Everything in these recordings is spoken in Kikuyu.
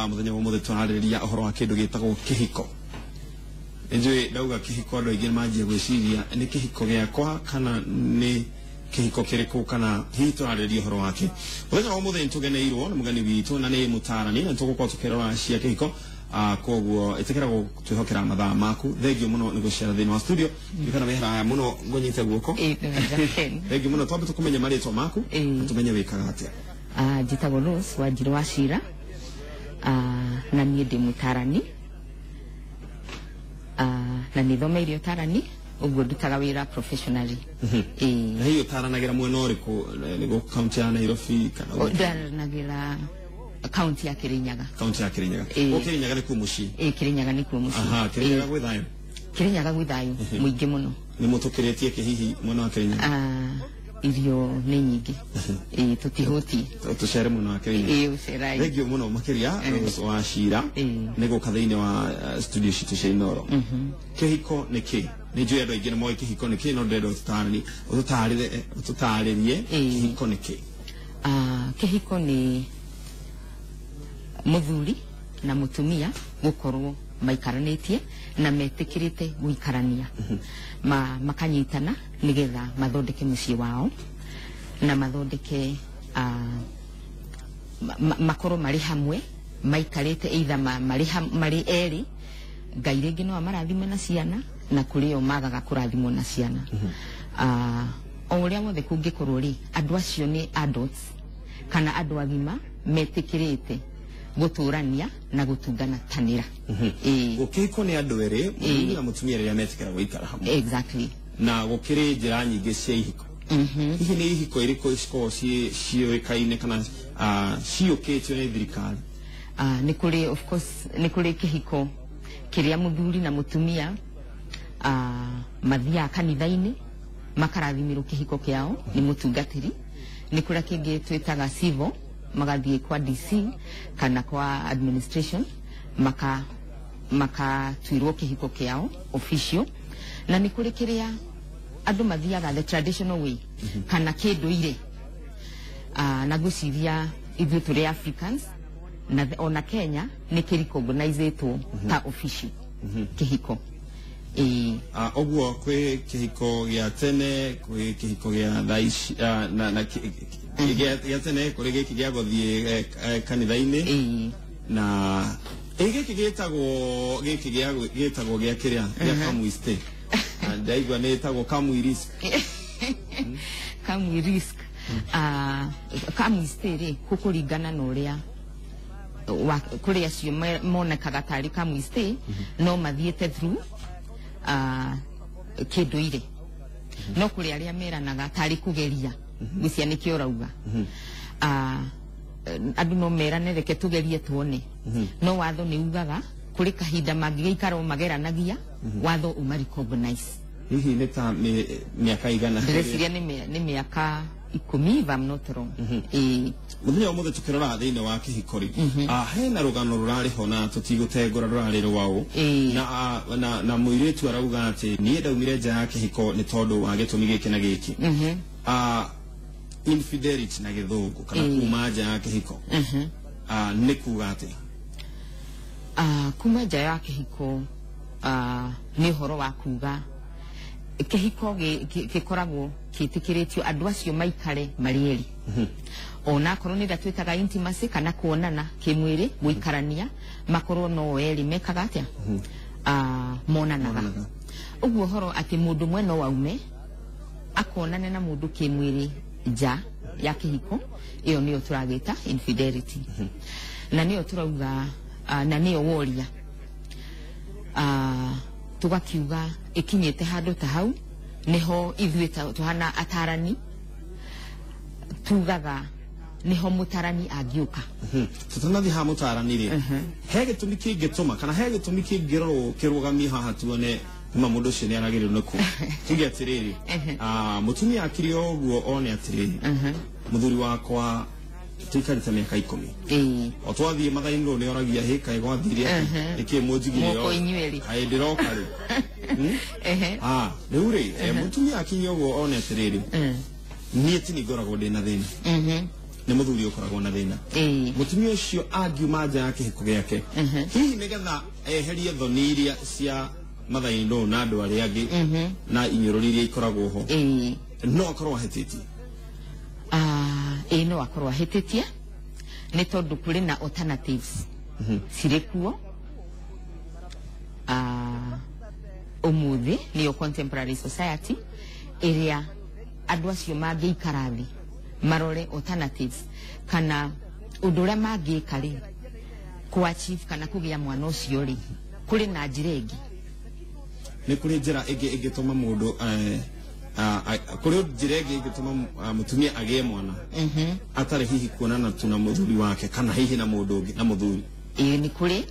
Muthenya wa umuthi twararĩrĩria ũhoro wa kĩndũ gĩtagwo kĩhiko. Nĩnjũĩ ndauga kĩhiko andũ aingĩ nĩmanjia gwĩciria nĩ kĩhiko gĩakwa kana nĩ kĩhiko kĩrĩkũ kana hihi tũrarĩrĩria ũhoro wake. Mũthenya wa ũmũthĩ nĩtũgeneirwo nĩ mũgeni witũ na nĩ mũtarani na nĩtũgũkorwo tũkĩrora cia kĩhiko. Koguo ĩtĩkĩra gũtwĩhokera mathaa maku. Thengio mũno nĩ gũcera thĩinĩ wa studio. Ndikana wĩ haraya mũno ngũnyite guoko. Thengio mũno. Twambe tũkũmenye marĩtwa maku na tũmenye wĩkaga atĩa. Njĩtagwo Rose Wanjirũ wa Cira, na niĩ ndĩ mũtarani, na nĩ thomeire ũtarani, ũguo ndutaga wĩra professionally. Na hihi ũtaranagĩra mwena ũrĩkũ? Nĩguo kaunti ya Nairobi kana Ndaranagĩra kaunti ya Kirinyaga. Kaunti ya Kirinyaga. O Kirinyaga nĩkuo mũciĩ? Ĩĩ, Kirinyaga nĩkuo mũciĩ. Aha, Kirinyaga gwĩ thayũ? Kirinyaga gwĩ thayũ mũingĩ mũno. Nĩ mũtũkĩrĩtie kĩ hihi mwena wa Kirinyaga? Irio nĩ nyingĩ. Ĩĩ, tũtihũtiĩ. Tũcere mwena wa Kirinyaga. Ĩĩ, ũcerai. Thengio mũno makĩria Rose wa Cira nĩ gũka thĩinĩ wa studio citũ cia Inooro. Kĩhiko nĩ kĩ? Nĩ njũĩ andũ aingĩ nĩ moĩ kĩhiko nĩ kĩ, no ndĩrenda ũtũtarĩrie kĩhiko nĩ kĩ? Kĩhiko nĩ mũthuri na mũtumia gũkorwo maikaranĩtie na metĩkĩrĩte gũikarania, makanyitana nĩgetha mathondeke mũciĩ wao na mathondeke makorwo marĩ hamwe maikarĩte, either marĩ erĩ, Ngai rĩngĩ no amarathime na ciana na kũrĩ o magaga kũrathimwo na ciana. O ũrĩa wothe kũngĩkorwo rĩ, andũ acio nĩ adults kana andũ agima metĩkĩrĩte gũtũrania na gũtungatanĩra. Gũkĩhiko nĩ andũ erĩ, mũthuri na mũtumia rĩrĩa metĩkĩra gũikara hamwe. Exactly. Na gũkĩrĩ njĩra nyingĩ cia ihiko. Hihi nĩ ihiko irĩkũ cikoragwo ciũĩkaine kana ciũkĩtio nĩ thirikari? Nĩ kũrĩ, of course, nĩ kũrĩ kĩhiko kĩrĩa mũthuri na mũtumia mathiaga kanitha-inĩ makarathimĩrwo kĩhiko kĩao nĩ mũtungatĩri. Nĩ kũrĩa kĩngĩ twĩtaga civil, magathiĩ kwa DC kana kwa administration makatuirwo kĩhiko kĩao official. Na nĩ kũrĩ kĩrĩa andũ mathiaga the traditional way kana kĩndũire. Na ngwĩciria ithuĩ tũrĩ Africans na ona Kenya nĩ kĩrecognizĩtwo ta official kĩhiko. Ũguo kwĩ kĩhiko gĩa tene, kwĩ kĩhiko gĩa thaa ici, na gĩa tene, kũrĩ gĩkĩ gĩa gũthiĩ kanitha-inĩ, na gĩkĩ gĩtagwo gĩkĩ gĩtagwo gĩa kĩrĩa gĩa Kamui Stay. Ndaigua nĩ ĩtagwo Kamui Risk. Kamui Risk. Kamui Stay rĩ, gũkũringana na ũrĩa kũrĩ acio monekaga tarĩ Kamui Stay, no mathiĩte through kĩndũire. No kũrĩ arĩa meranaga tarĩ kũgeria, ngwĩciria nĩkĩo ũrauga. Andũ no merane reke tũgerie tuone. No watho nĩ ugaga kũrĩ kahinda mangĩgĩikara mageranagia, watho ũma recognize. Hihi nĩ ta mĩaka igana? Ndĩreciria nĩ mĩaka 10, if I'm not wrong. Mũthenya wa ũmũthĩ tũkĩrora thĩinĩ wa kĩhiko rĩ, hena rũgano rũrarĩ ho na tũtigũtengũra rũrarĩ rwaũ. Na mũirĩtu arauga atĩ niĩ ndaumire nja ya kĩhiko nĩ tondũ wa gĩtũmi gĩkĩ na gĩkĩ. Infidelity na gĩthũngũ kana kuma nja ya kĩhiko. Nĩ kuga atĩa? Kuma nja ya kĩhiko nĩ ũhoro wa kuga kĩhiko gĩkoragwo kĩtĩkĩrĩtio andũ acio maikare marĩ erĩ. Ona akorwo nĩ twĩtaga intimacy kana kuonana kĩmwĩrĩ, gũikarania, makorwo no erĩ mekaga atĩa? Monanaga. Ũguo ũhoro atĩ mũndũ ũmwe no aume akonane na mũndũ kĩmwĩrĩ nja ya kĩhiko, ĩyo nĩyo tũragĩta infidelity. Na nĩyo tũrauga, na nĩyo woria. Tũgakiuga ĩkinyĩte handũ ta hau, nĩho ithuĩ tũhana atarani tugaga nĩho mũtarani angĩũka. Tũtanathiĩ ha mũtarani rĩ, he gĩtũmi kĩngĩtũma kana he gĩtũmi kĩngĩrorwo kĩrũgamie haha tuone nĩma mũndũ ũcio nĩ aragĩrĩirwo nĩ kũ. Tuge atĩrĩrĩ, mũtumia akire ũguo one atĩrĩrĩ, mũthuri wakwa tuikarĩte mĩaka 10. O twathiĩ mathaa-inĩ nĩ oragia hĩ kaĩ gwathire atĩa? Nĩkĩ mũnjigire Moko inyuĩ rĩ. Kaĩ ndĩroka rĩ. Rĩu rĩ, mũtumia akinyia ũguo one atĩrĩrĩ, niĩ ti nĩ ngoragwo ndĩna thĩna. Nĩ mũthuri ũkoragwo na thĩna. Mũtumia ũcio angiuma nja ya kĩhiko gĩake, hihi nĩgetha eherie thoni iria cia mathainĩ na andũ arĩa angĩ na inyũrũri iria ikoragwo ho, no akorwo ahĩtĩtie? Ĩĩ, no akorwo ahĩtĩtie, nĩ tondũ kũrĩ na alternatives cirĩ kuo ũmũthĩ, nĩyo contemporary society, ĩrĩa andũ acio mangĩikara thĩ marore alternatives kana ũndũ ũrĩa mangĩka rĩ kũ achieve kana kũgĩa mwana ũcio rĩ, kũrĩ na njĩra ĩngĩ. Nĩ kũrĩ njĩra ĩngĩ ĩngĩtũma mũndũ kũrĩ njĩra ĩngĩ ĩngĩtũma mũtumia agĩe mwana atarĩ hihi kuonana tu na mũthuri wake kana hihi na mũndũ ũngĩ na mũthuri? Ĩĩ, nĩ kũrĩ,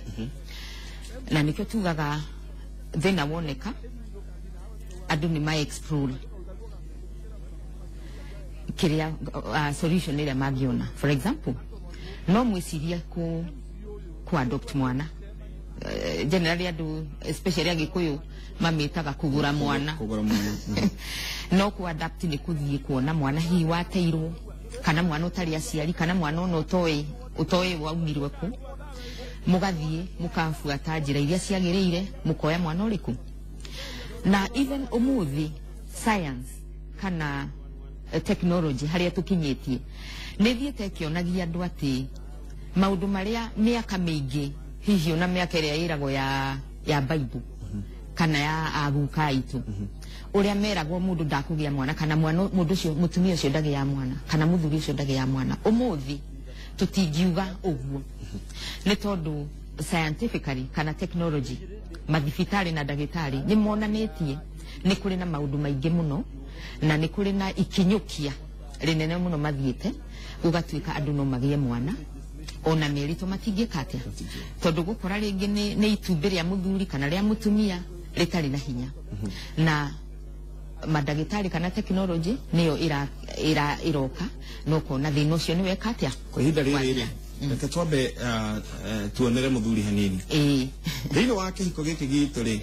na nĩkĩo tugaga thĩna woneka andũ nĩ ma explore kĩrĩa solution ĩrĩa mangĩona. For example, no mwĩcirie ku adopt mwana. Generally andũ, especially Agĩkũyũ, mamĩtaga kũgũra mwana. Kũgũra mwana. No ku adapt nĩ kũthiĩ kuona mwana hihi wateirwo, kana mwana ũtarĩ aciari, kana mwana ona ũtoĩ waumirwe kũ, mũgathiĩ mũkabuata njĩra iria ciagĩrĩire, mũkoya mwana ũrĩkũ. Na even ũmũthĩ science kana technology harĩa tũkinyĩtie nĩ thiĩte ĩkĩonagia andũ atĩ maũndũ marĩa mĩaka mĩingĩ, hihi ona mĩaka ĩrĩa ĩragwo ya Bible kana ya aguka aitũ, ũrĩa meragwo mũndũ ndakũgĩa mwana, kana mwana mũndũ ũcio, mũtumia ũcio ndagĩa mwana, kana mũthuri ũcio ndagĩa mwana, ũmũthĩ tũtingiuga ũguo, nĩ tondũ scientifically kana technology, mathibitarĩ na ndagĩtarĩ nĩ monanĩtie nĩ kũrĩ na maũndũ maingĩ mũno, na nĩ kũrĩ na ikinyũkia rĩnene mũno mathiĩte gũgatuĩka andũ no magĩe mwana ona merĩtwo matingĩka atĩa, tondũ gũkora rĩngĩ nĩ itumbĩ rĩa mũthuri kana rĩa mũtumia rĩtarĩ na hinya, na mandagĩtarĩ kana technology nĩyo ĩra ĩroka na ũkona thĩna ũcio nĩ weka atĩa. Kwa ihinda rĩrĩ rĩ, reke twambe tuonere mũthuri hanini. Thĩinĩ wa kĩhiko gĩkĩ gitũ rĩ,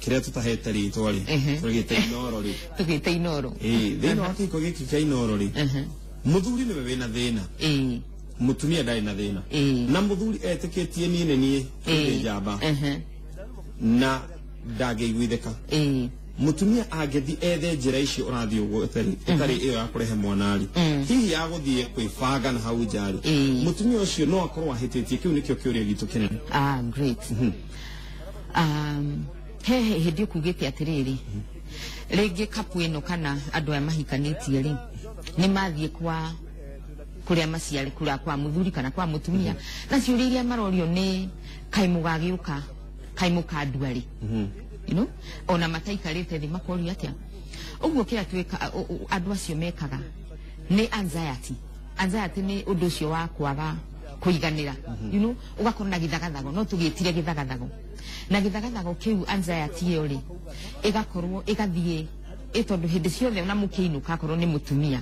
kĩrĩa tũtahete rĩtwa rĩ, tũgĩte Inoro rĩ, tũgĩte Inoro. Ĩĩ, thĩinĩ wa kĩhiko gĩkĩ kĩa Inoro rĩ, mũthuri nĩwe wĩna thĩna, mũtumia ndarĩ na thĩna, na mũthuri etĩkĩtie niĩ nĩ niĩ ndĩ njamba na ndangĩiguithĩka. Mũtumia angĩthiĩ ethe njĩra icio ũrathiĩ ũguo ĩtarĩ ĩyo ya kũrehe mwana rĩ, hihi ya gũthiĩ kwĩbanga na hau nja rĩ, mũtumia ũcio no akorwo ahĩtĩtie? Kĩu nĩkĩo kĩũria gitũ kĩnene. Ah, great. He hĩndĩ ũkugĩte atĩrĩrĩ, rĩngĩ kapu ĩno kana andũ aya mahikanĩtie rĩ, nĩ mathiĩ kwa kũrĩa maciarĩ, kũrĩa kwa mũthuri kana kwa mũtumia, na ciũria iria marorio nĩ kaĩ mũgagĩũka, kaĩ mũkandua rĩ, ona mataikarĩte thĩ makorio atĩa ũguo. Kĩrĩa twĩka, andũ acio mekaga nĩ anxiety. Anxiety nĩ ũndũ ũcio wa kwaga kũiganĩra, ũgakorwo na gĩthagathago, no tũgĩtire gĩthagathago, na gĩthagathago kĩu, anxiety ĩyo rĩ, ĩgakorwo ĩgathiĩ ĩ tondũ hĩndĩ ciothe ona mũkĩinũka, akorwo nĩ mũtumia,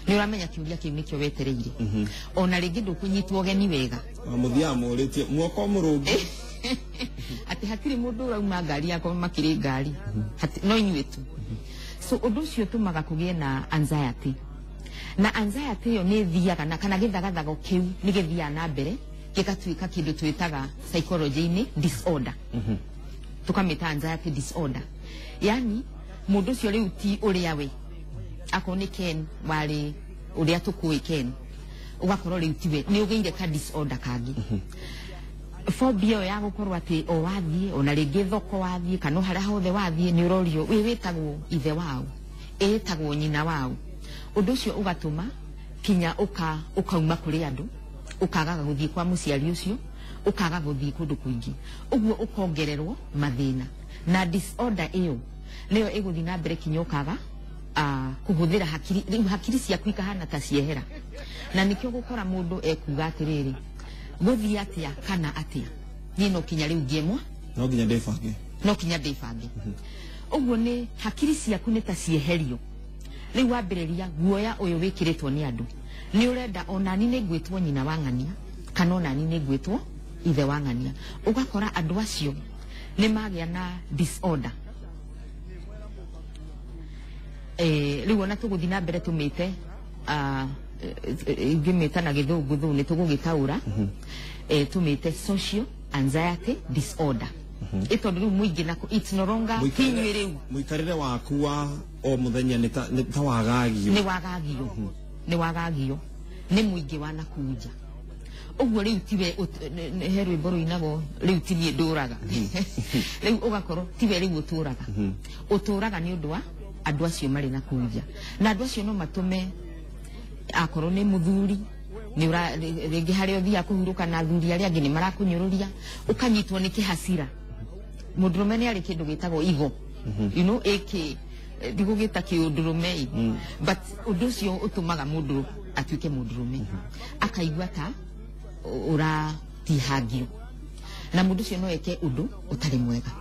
nĩ ũramenya kĩũria kĩu nĩkĩo wetereire, ona rĩngĩ ndũkũnyitwo ũgeni wega. Mũthiaga mũrĩtie mwoko mũrũngi. Atĩ hatirĩ mũndũ ũrauma ngari yakwa, makĩrĩ ngari no inyuĩ tu. So ũndũ ũcio ũtũmaga kũgĩe na anxiety, na anxiety ĩyo nĩ ĩthiaga na kana gĩthagathago kĩu nĩ gĩthiaga na mbere gĩgatuĩka kĩndũ twĩtaga psychology-inĩ disorder, tũkamĩta anxiety disorder. Yani mũndũ ũcio rĩu ti ũrĩa we, akorwo nĩ Ken warĩ ũrĩa tũkũĩ Ken, ũgakorwo rĩu tiwe, nĩ ũgĩire ka disorder kangĩ, phobia ĩyo ya gũkorwo atĩ o wathiĩ, ona rĩngĩ thoko wathiĩ kana o harĩa hothe wathiĩ, nĩ ũrorio wĩ wĩtagwo ithe wao, ĩtagwo nyina wao. Ũndũ ũcio ũgatũma kinya ũkauma kũrĩ andũ, ũkagaga gũthiĩ kwa mũciari ũcio, ũkaga gũthiĩ kũndũ kũingĩ, ũguo ũkongererwo mathĩna, na disorder ĩyo nĩyo ĩgũthiĩ na mbere kinya ũkaga kũhũthĩra hakiri. Rĩu hakiri ciaku ikahana ta ciehera, na nĩkĩo gũkora mũndũ ekuga atĩrĩrĩ, gũthiĩ atĩa kana atĩa, niĩ no kinya rĩu ngĩemwa. No nginya ndĩbange. No kinya ndĩbange. Ũguo nĩ hakiri ciaku nĩ ta cieherio. Rĩu wambĩrĩria guoya ũyũ wĩkĩrĩtwo nĩ andũ, nĩ ũrenda onani nĩ ngwĩtwo nyina wa ng'ania kana onani nĩ ngwĩtwo ithe wa ng'ania. Ũgakora andũ acio nĩ magĩa na disorder. Rĩu ona tũgũthiĩ na mbere tũmĩte ingĩmĩta na gĩthũngũ thũ nĩ tũgũgĩtaũra tũmĩte social anxiety disorder. Ĩ tondũ rĩu mũingĩ nako it's no longer tinyuĩ rĩu Mũikarĩre waku wa o mũthenya nĩ ta wagagio. Nĩ wagagio, nĩ wagagio nĩ mũingĩ wa nakuu nja. Ũguo rĩu tiwe he rwĩmbo rũinagwo rĩu ti niĩ ndũraga. Rĩu ũgakorwo tiwe rĩu ũtũraga, ũtũraga nĩ ũndũ wa andũ acio marĩ nakuu nja, na andũ acio no matũme akorwo nĩ mũthuri nĩ ũra rĩngĩ harĩa ũthiaga kũhurũka na athuri arĩa angĩ nĩ marakũnyũrũria, ũkanyitwo nĩ kĩhacira. Mũndũrũme nĩ arĩ kĩndũ gĩtagwo igo, you know, ĩkĩ ndigũgĩta kĩũndũrũme, but ũndũ ũcio ũtũmaga mũndũ atuĩke mũndũrũme, akaigua ta ũratihangio, na mũndũ ũcio no eke ũndũ ũtarĩ mwega.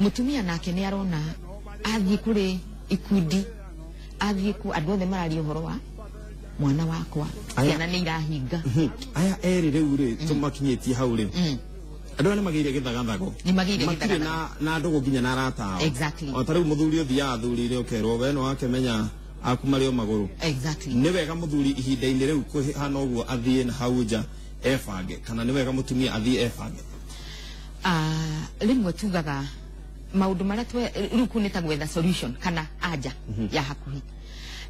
Mũtumia nake nĩ arona athiĩ kũrĩ ikundi, athiĩ ku andũ othe mararia ũhoro wa mwana wakwa, ciana nĩ irahinga. Aya erĩ rĩu rĩ tũmakinyĩtie hau rĩ, andũ aya nĩ magĩire gĩthagathago, Nĩ magĩire matirĩ na ndũgũ nginya na arata ao. O ta rĩu mũthuri ũthiaga athuri-inĩ ũkerwo we nĩ wakĩmenya aku marĩ o magũrũ. Nĩ wega mũthuri ihinda-inĩ rĩu kũhana ũguo athiĩ na hau nja ebange, kana nĩ wega mũtumia athiĩ ebange? Rĩmwe tugaga maũndũ marĩa rĩu kũu nĩ ta gwetha solution kana anja ya hakuhĩ,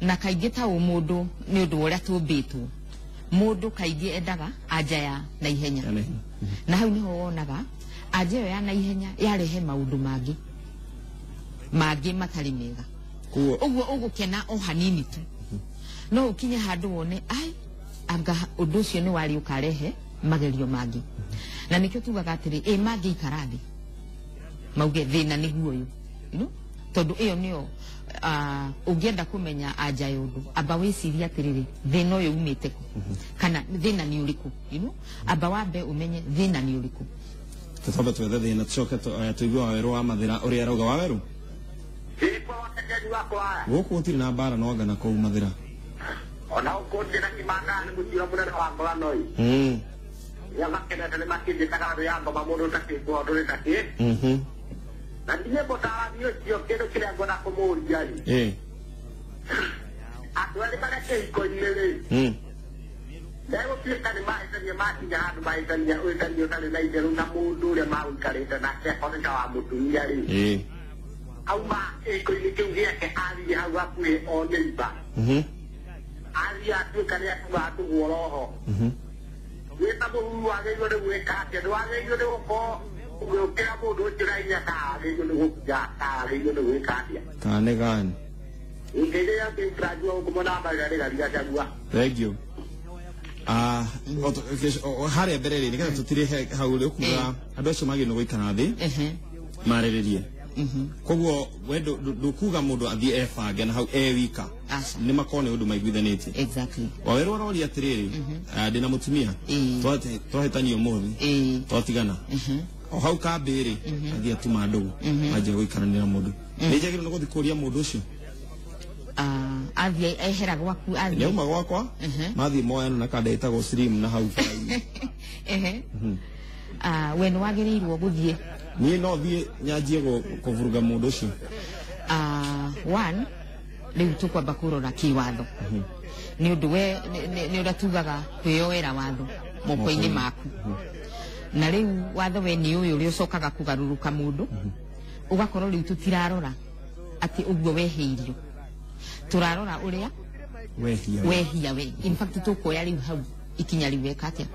na kaingĩ ta ũmũndũ nĩ ũndũ wa ũrĩa tũmbĩtwo, mũndũ kaingĩ endaga anja ya naihenya, na hau niho wonaga anja ĩyo ya naihenya yarehe maũndũ mangĩ mangĩ matarĩ mega. Ũguo ũgũkena o hanini tu, no ũkinye handũ wone ai anga ũndũ ũcio nĩ warĩ ũkarehe magerio mangĩ. Na nĩkĩo tugaga atĩrĩ, ĩ mangĩikara thĩ mauge thĩna nĩguo ũyũ, you know, tondũ ĩyo nĩyo ũngĩenda kũmenya anja ya ũndũ, amba wĩcirie atĩrĩrĩ, thĩna ũyũ umĩte kũ, kana thĩna nĩ ũrĩkũ, you know, amba wambe ũmenye thĩna nĩ ũrĩkũ. Tũtambe twethe thĩna tũcoke tũigue Wawerũ wa Mathĩra ũrĩa arauga. Wawerũ, gũkũ gũtirĩ na mbara no anga na kũu Mathĩra. Ona ũkũndĩ na kimanga nĩ mũtira mũnene wa ngorano ĩ. Ya makenete nĩ makĩnjĩtaga thĩ ya ngoma mũndũ ũtakĩngwo ndũrĩ takĩ. Na niĩ mũtaarani ũcio kĩndũ kĩrĩa ngwenda kũmũũria rĩ, andũ erĩ marĩa kĩhiko-inĩ rĩ, megũtuĩka nĩ mahĩtania makinya handũ mahĩtania ũhĩtania ũtarĩ na itherũ na mũndũ ũrĩa magũikarĩte nake akorwo nĩ ta wa mũtumia rĩ, auma kĩhiko-inĩ kĩu gĩake athiĩ hau hakuhĩ o neighbor, athiĩ atuĩka nĩ atuma ndũgũ oroho, wĩ ta mũthuri wagĩrĩirwo nĩ gwĩka atĩa? Ndwagĩrĩirwo nĩ gũkorwo ũgĩũkĩra mũndũ ũcio na hinya, kana wagĩrĩirwo nĩ gũkinya, kana wagĩrĩirwo nĩ gwĩka atĩa? Kana nĩ gani? Ingĩrĩa ngĩnjua ũguo na mbarira nĩ gariga. Thank you. Harĩa mbere rĩ, nĩgetha tũtirĩhe hau rĩ, ũkuga andũ acio magĩrĩirwo gũikara thĩ marĩrĩrie. Koguo we ndũkuga mũndũ athiĩ ebange na hau e wika, nĩ makorwo nĩ ũndũ maiguithanĩtie. Wawerũ aroria atĩrĩrĩ, ndĩna mũtumia, twahĩtania ũmũthĩ, twatigana, o hau kambĩ rĩ, athiĩ atuma ndũgũ, anjia gũikaranĩra mũndũ. Nĩ njagĩrĩirwo nĩ gũthiĩ kũria mũndũ ũcio? Athiĩ ehera gwaku, athiĩ nĩ auma gwakwa, mathiĩ moyana na kanda ĩtagwo slim na hau bara-inĩ. We nĩ wagĩrĩirwo gũthiĩ? Niĩ no thiĩ nyanjie kũvuruga mũndũ ũcio? One, rĩu tũkwamba kũrora kĩwatho, nĩ ũndũ we nĩ ũrĩa tugaga kwĩyoera watho moko-inĩ maku, na rĩu watho we nĩ ũyũ ũrĩa ũcokaga kũgarũrũka mũndũ, ũgakorwo rĩu tũtirarora atĩ ũguo wehĩirio, tũrarora ũrĩa wehia we. In fact tũkuoya rĩu hau ikinya rĩu weka atĩa.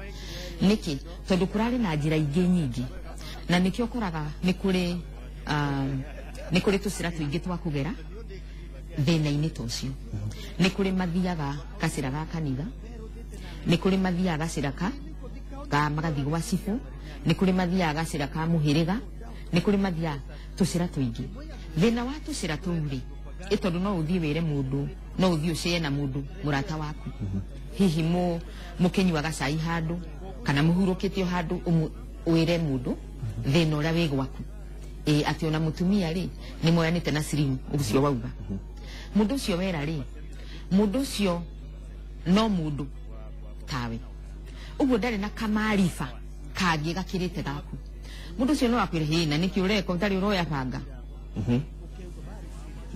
Nĩkĩ? Tondũ kũrarĩ na njĩra ingĩ nyingĩ, na nĩkĩo ũkoraga nĩ kũrĩ tũcĩra tũingĩ twa kũgera thĩna-inĩ ta ũcio. Nĩ kũrĩ mathiaga gacĩra ga kanitha, nĩ kũrĩ mathiaga gacĩra ka magathiĩ gwa cibũ, nĩ kũrĩ mathiaga gacĩra ka mũhĩrĩga, nĩ kũrĩ mathiaga tũcĩra tũingĩ. Thĩna wa tũcĩra tũu rĩ, ĩ tondũ no ũthiĩ wĩre mũndũ, no ũthiĩ ũcĩe na mũndũ mũrata waku, hihi mũkĩnyuaga cai handũ kana mũhurũkĩtio handũ, wĩre mũndũ thĩna ũrĩa wĩ gwaku, ĩ atĩ ona mũtumia rĩ nĩ moyanĩte na slim ũcio wauga. Mũndũ ũcio wera rĩ, mũndũ ũcio no mũndũ tawe, ũguo ndarĩ na kamariba kangĩ gakĩrĩte gaku. Mũndũ ũcio no akwĩre hĩ, na nĩkĩ ũreka ũtarĩ ũroya banga?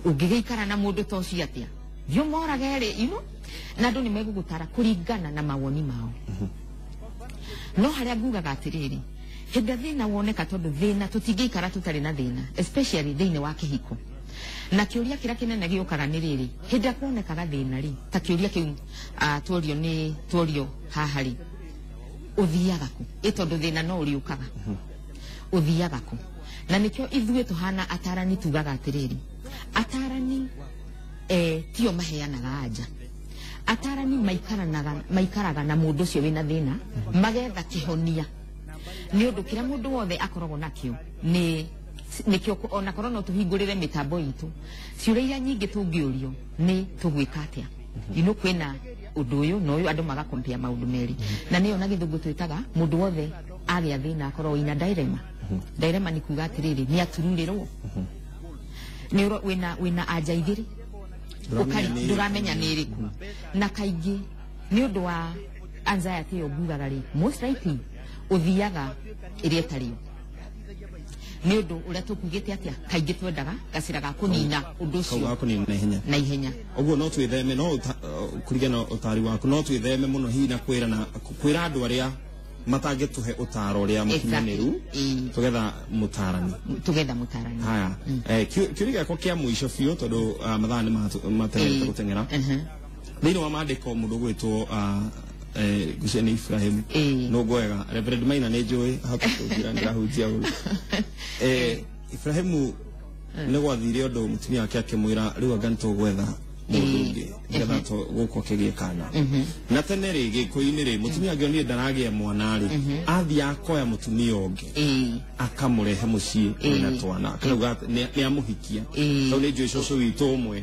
Ũngĩgĩikara na mũndũ ta ũcio atĩa? Thiĩ ũmorage rĩ, you know, na andũ nĩ megũgũtara kũringana na mawoni mao. No harĩa ngugaga atĩrĩrĩ, hĩndĩ thĩna woneka, tondũ thĩna tũtingĩikara tũtarĩ na thĩna, especially thĩinĩ wa kĩhiko. Na kĩũria kĩrĩa kĩnene gĩũkaga nĩ rĩrĩ, hĩndĩ ĩrĩa kuonekaga thĩna rĩ, ta kĩũria kĩu tuorio nĩ tuorio haha rĩ, ũthiaga kũ? Ĩ tondũ thĩna no ũrĩũkaga, ũthiaga kũ? Na nĩkĩo ithuĩ tũhana atarani tugaga atĩrĩrĩ, atarani tio maheanaga anja. Atarani maikaraga na mũndũ ũcio wĩna thĩna, magetha kĩhonia. Nĩ ũndũ kĩrĩa mũndũ wothe akoragwo nakĩo nĩ nĩkĩo ona korwo no tũhingũrĩre mĩtambo itũ, ciũria iria nyingĩ tũngĩũrio nĩ tũgwĩka atĩa. You know, kwĩna ũndũ ũyũ na ũyũ, andũ magakompea maũndũ merĩ, na nĩyo na gĩthũngũ twĩtaga mũndũ wothe agĩa thĩna akorwo ina dilemma. Dilemma nĩ kuga atĩrĩrĩ, nĩ atururĩrwo, nĩ wĩna anja igĩrĩ, ndũramenya nĩ ĩrĩkũ. Na kaingĩ nĩ ũndũ wa anxiety ĩyo ngugaga rĩ, most likely ũthiaga ĩrĩa ĩtarĩ yo, nĩ ũndũ ũrĩa tũkugĩte atĩa, kaingĩ twendaga gacĩra ga kũnina ũndũ ũcio na ihenya. Ũguo no twĩtheme, no kũringana na ũtari waku, no twĩtheme mũno hihi na kwĩra andũ arĩa matangĩtũhe ũtaro ũrĩa mũkinyanĩru, tũgetha mũtarani. Tũgetha mũtarani. Haya, kĩũria gĩakwa kĩa mũico biũ, tondũ mathaa nĩ mateng'erete gũteng'era. Thĩinĩ wa maandĩko mũndũ ũgwĩtwo ngwĩciria nĩ Ibrahim, no ngwega Reverend Maina nĩ njũĩ ahota kũnjĩra ndĩrahutia ũru. Ibrahimu nĩ gwathire ũndũ mũtumia wake akĩmwĩra rĩu anga nĩ tũgwetha mũndũ ũngĩ nĩgetha gũkũ akĩgĩe kana. Na tene rĩ, gĩkũyũ-inĩ rĩ, mũtumia angĩonire ndaragĩa mwana rĩ, athiĩ akoya mũtumia ũngĩ akamũrehe mũciĩ wĩna twana, akauga nĩ amũhikia. Tondũ nĩ njũĩ cũcũ witũ ũmwe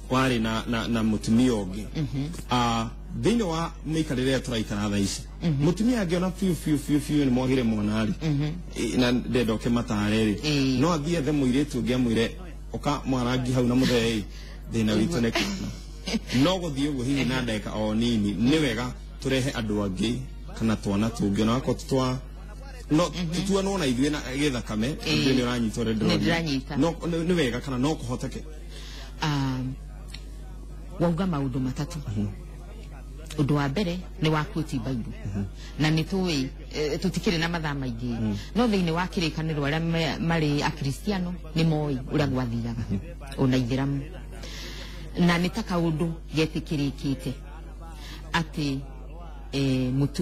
warĩ na mũtumia ũngĩ. Thĩinĩ wa mĩikarĩre ĩrĩa tũraikara thaa ici, mũtumia angĩona biũ biũ biũ biũ nĩ mwagire mwana rĩ, na ndenda ũke matare rĩ, no athiĩ ethe mũirĩtu ũngĩ amwĩre ũka mwarangi hau na mũthee, thĩna witũ nĩ kana. No gũthiĩ ũguo hihi na ndagĩka o nini, nĩ wega tũrehe andũ angĩ kana twana tũngĩ, ona wakorwo twa no tutuanwo na ithuĩ na gĩthakame, ithuĩ nĩ ũranyita ũrĩa ndĩroria. No nĩ wega kana no kũhoteke? Wauga maũndũ matatũ. Ũndũ wa mbere nĩ wa quote Bible, na nĩ tũĩ tũtikĩrĩ na mathaa maingĩ, no thĩinĩ wa kĩrĩkanĩro arĩa marĩ akristiano nĩ moĩ ũrĩa gwathiaga ona ithĩramu, na nĩ ta kaũndũ getĩkĩrĩkĩte atĩ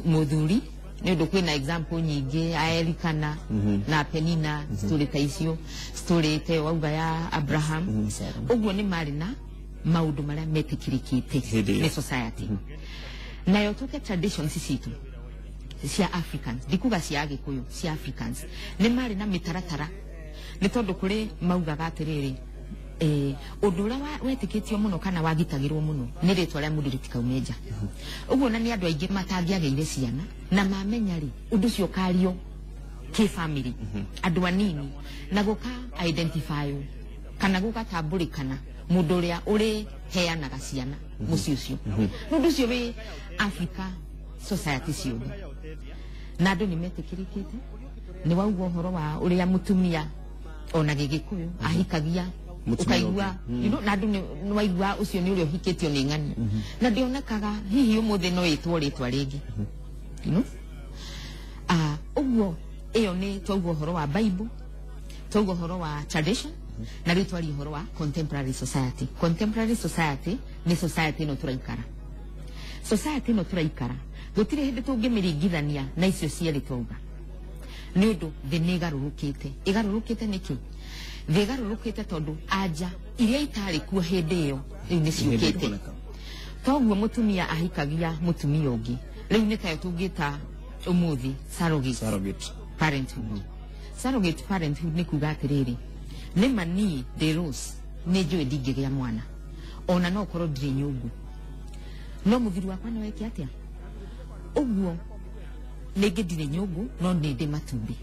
mũthuri, nĩ ũndũ kwĩna example nyingĩ a Elikana na Penina, story ta icio, story ta wauga ya Abraham. Ũguo nĩ marĩ na maũndũ marĩa metĩkĩrĩkĩte nĩ society. Nayo tuke traditions citũ cia Africans, ndikuga cia Agĩkũyũ, cia Africans, nĩ marĩ na mĩtaratara, nĩ tondũ kũrĩ maugaga atĩrĩrĩ, ũndũ ũrĩa wetĩkĩtio mũno kana wagitagĩrwo mũno nĩ rĩtwa rĩa mũndũ rĩtikaume nja. Ũguo na nĩ andũ aingĩ matangĩagĩire ciana, na mamenya rĩ, ũndũ ũcio ũkario kĩ family, andũ anini, na gũka identify kana gũgatambũrĩkana mũndũ ũrĩa ũrĩheanaga ciana mũciĩ ũcio. Ũndũ ũcio wĩ Africa society ciothe, na andũ nĩ metĩkĩrĩkĩte. Nĩ wauga ũhoro wa ũrĩa mũtumia ona gĩgĩkũyũ ahikagia, ũkaigua, you know, na andũ nĩ waigua ũcio nĩ ũrĩa ũhikĩtio nĩ ng'ani, na ndĩonekaga hihi ũmũthĩ no ĩtwo rĩtwa rĩngĩ, you know. Ũguo ĩyo nĩ twauga ũhoro wa Bible, twauga ũhoro wa tradition, na rĩu twaria ũhoro wa contemporary society. Contemporary society nĩ society ĩno tũraikara. Society ĩno tũraikara gũtirĩ hĩndĩ tũngĩmĩringithania na icio cierĩ twauga, nĩ ũndũ thĩ nĩ ĩgarũrũkĩte. Ĩgarũrũkĩte nĩkĩ? Thĩ ĩgarũrũkĩte tondũ anja iria itarĩ kuo hĩndĩ ĩyo rĩu nĩ ciũkĩte. Toguo mũtumia ahikagia mũtumia ũngĩ, rĩu nĩ tayo tũngĩta ũmũthĩ surrogate parenthood. Surrogate parenthood nĩ kuga atĩrĩrĩ, nĩ ma niĩ ndĩ Rose nĩ njũĩ ndingĩgĩa mwana, ona no korwo ndirĩ nyũngũ, no mũthuri wakwa no eke atĩa? Ũguo nĩngĩ ndirĩ nyũngũ no nĩ ndĩ matumbĩ.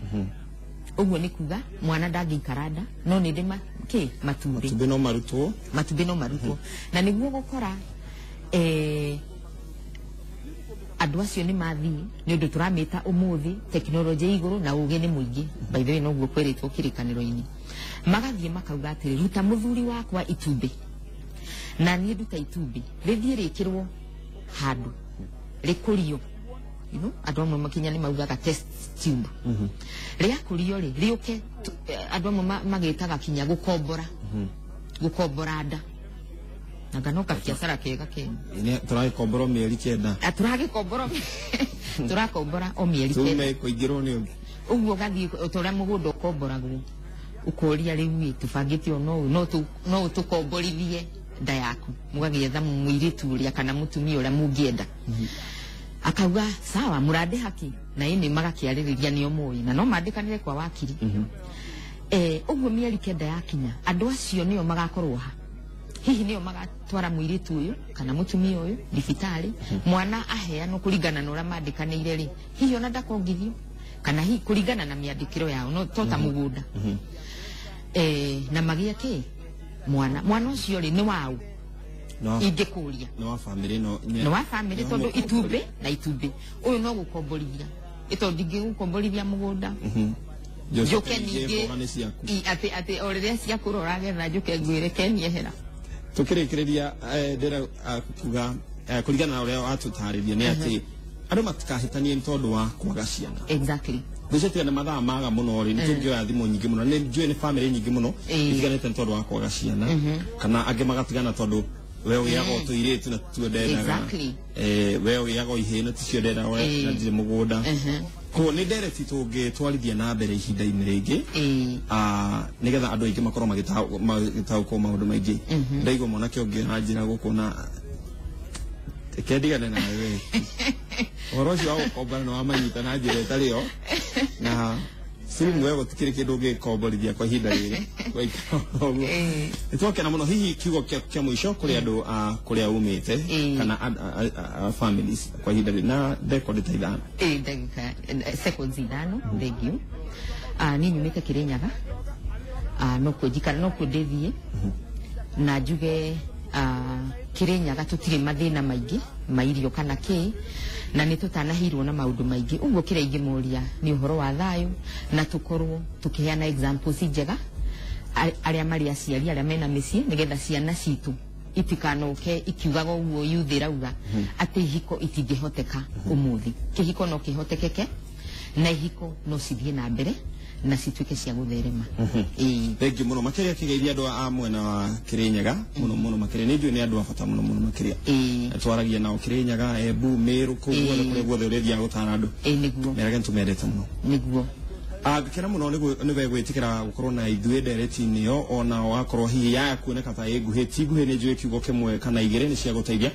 Ũguo nĩ kuga mwana ndangĩikara nda no nĩ ndĩ matumbĩ. Matumbĩ no marutwo. Matumbĩ no marutwo. Na nĩguo gũkora andũ acio nĩ mathiĩ, nĩ ũndũ tũramĩta ũmũthĩ tekinoronjĩ igũrũ na ũgĩ nĩ mũingĩ, by the way noguo kwĩrĩtwo kĩrĩkanĩro-inĩ. Magathiĩ makauga atĩrĩ, ruta mũthuri wakwa itumbĩ Na niĩ nduta itumbĩ rĩthiĩ rĩkĩrwo handũ rĩkũrio, you know, andũ amwe makinya nĩ maugaga test tube. Rĩakũrio rĩ rĩũke, andũ amwe magĩtaga kinya gũkombora, gũkombora nda nanga no kabiacara kega kenu. Tũragĩkombora mĩeri 9. Tũragĩkombora, tũrakombora o mĩeri 9. Tume kũingĩrwo nĩ ũngĩ. Ũguo ũgathiĩ ta ũrĩa mũgũnda ũkomboragwo, ũkoria rĩu ĩ tũbangĩte o no ũtũkomborithie nda yaku, mũgagĩetha mũirĩtu ũrĩa kana mũtumia ũrĩa mũngĩenda. Akauga sawa, mũrandĩha kĩ? Na ĩnĩ magakĩarĩrĩria nĩo moĩ, na no mandĩkanĩre kwa wakiri. Ũguo mĩeri 9 yakinya, andũ acio nĩo magakorwo ha, hihi nĩo magatwara mũirĩtu ũyũ kana mũtumia ũyũ thibitarĩ, mwana aheanwo kũringana na ũrĩa mandĩkanĩire rĩ, hihi ona ndakongithio kana hihi kũringana na mĩandĩkĩro yao, no to ta mũgũnda. Na magĩe kĩ mwana, mwana ũcio rĩ nĩ waũ? Ingĩkũria nĩ wa family, no nĩ wa family, tondũ itumbĩ na itumbĩ ũyũ no gũkomborithia, ĩtondũ ndingĩgũkomborithia mũgũnda njuke ningĩ atĩ o rĩrĩa ciakũra ũragetha njuke ngwĩre keniehera. Tukĩrĩkĩrĩria ndĩra kuga kũringana na ũrĩa watũtarĩria nĩ atĩ andũ matikahĩtanie nĩ tondũ wa kwaga ciana. Exactly. Ndĩcetiga nĩ mathaa maga mũno rĩ, nĩ tũngĩoya thimũ nyingĩ mũno, nĩ njũĩ nĩ family nyingĩ mũno itiganĩte nĩ tondũ wa kwaga ciana, kana angĩ magatigana tondũ we ũgĩaga o tũirĩtu na tituo ndendaga. Exactly. We ũgĩaga o ihĩĩ na ticio ndendaga, na ndirĩ mũgũnda. Koguo nĩ ndereti tũngĩtwarithia na mbere ihinda-inĩ rĩngĩ, nĩgetha andũ aingĩ makorwo magĩtaũkwo maũndũ maingĩ. Ndaigua mwanake ũngĩ aranjĩra gũkũ na reke ndigane nawe we. Ũhoro ũcio wa gũkombora nĩ wamanyita na njĩra ĩtarĩ yo, na Slim wewe gũtikĩrĩ kĩndũ ũngĩkomborithia kwa ihinda rĩrĩ. Ũguo nĩ twakena mũno. Hihi kiugo kĩa mũico kũrĩ andũ a kũrĩa umĩte kana a families kwa ihinda rĩrĩ na rekondi ta 5. Ndagĩka seconds 5, thank you. Niĩ nyumĩte Kĩrĩnyaga, nokuo njikara, nokuo ndĩthiĩ, na njuge Kĩrĩnyaga tũtirĩ mathĩna maingĩ ma irio kana kĩ, na nĩ tũtanahirwo na maũndũ maingĩ. Ũguo kĩrĩa ingĩmoria nĩ ũhoro wa thayũ, na tũkorwo tũkĩheana examples njega arĩa marĩ aciari arĩa mena mĩciĩ, nĩgetha ciana citũ itikanoke ikiugaga ũguo youth ĩrauga atĩ ihiko itingĩhoteka ũmũthĩ. Kĩhiko no kĩhotekeke, na ihiko no cithiĩ na mbere na cituĩke cia gũtherema. Thengiũ mũno makĩria kĩgeithia andũ a mwena wa Kĩrĩnyaga mũno mũno makĩria, nĩ njũĩ nĩ andũ a bata mũno mũno makĩria. Twaragia nao Kĩrĩnyaga, Embu, Meru, kũu guothe kũrĩa guothe ũrĩthiaga gũtara andũ. Nĩguo. Merage nĩtũmendete mũno. Nĩguo. Ngakena mũno nĩwe gwĩtĩkĩra gũkorwo na ithuĩ ndereti-inĩ ĩyo, ona wakorwo hihi yaya kuoneka ta ĩ nguhĩ, ti nguhĩ, nĩ njũĩ kiugo kĩmwe kana igĩrĩ nĩ cia gũteithia.